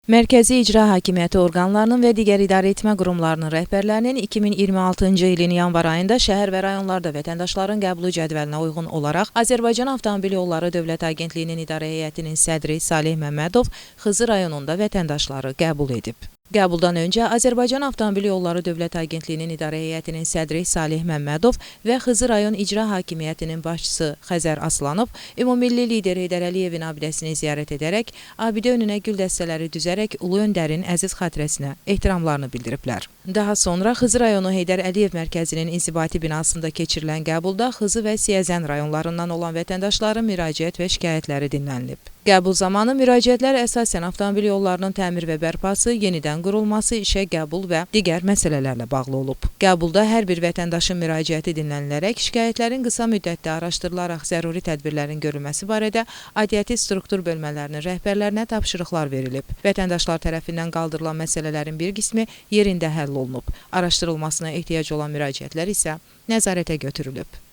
Mərkəzi İcra Hakimiyyəti orqanlarının və digər idarəetmə qurumlarının rəhbərlərinin 2026-cı ilin yanvar ayında şəhər və rayonlarda vətəndaşların qəbulu cədvəlinə uyğun olaraq Azərbaycan Avtomobil Yolları Dövlət Agentliyinin İdarə Heyətinin sədri Saleh Məmmədov Xızı rayonunda vətəndaşları qəbul edib. Qəbuldan öncə Azərbaycan Avtomobil Yolları Dövlət Agentliyinin İdarə Heyətinin sədri Saleh Məmmədov və Xızı rayon İcra Hakimiyyətinin başçısı Xəzər Aslanov ümummilli lider Heydər Əliyevin abidəsini ziyarət edərək, abidə önünə gül dəstələri düzərək Ulu Öndərin əziz xatirəsinə ehtiramlarını bildiriblər. Daha sonra Xızı rayonu Heydər Əliyev mərkəzinin inzibati binasında keçirilən qəbulda Xızı və Siyəzən rayonlarından olan vətəndaşların müraciət və şikayətləri dinlənilib. Qəbul zamanı müraciətlər əsasən avtomobil yollarının təmir və bərpası, yenidən qurulması, işə qəbul və digər məsələlərlə bağlı olub. Qəbulda hər bir vətəndaşın müraciəti dinlənilərək şikayətlərin qısa müddətdə araşdırılaraq zəruri tədbirlərin görülməsi barədə aidiyyəti struktur bölmələrinin rəhbərlərinə tapşırıqlar verilib. Vətəndaşlar tərəfindən qaldırılan məsələlərin bir qismi yerində həll olunub. Araşdırılmasına ehtiyac olan müraciətlər isə nəzarətə götürülüb.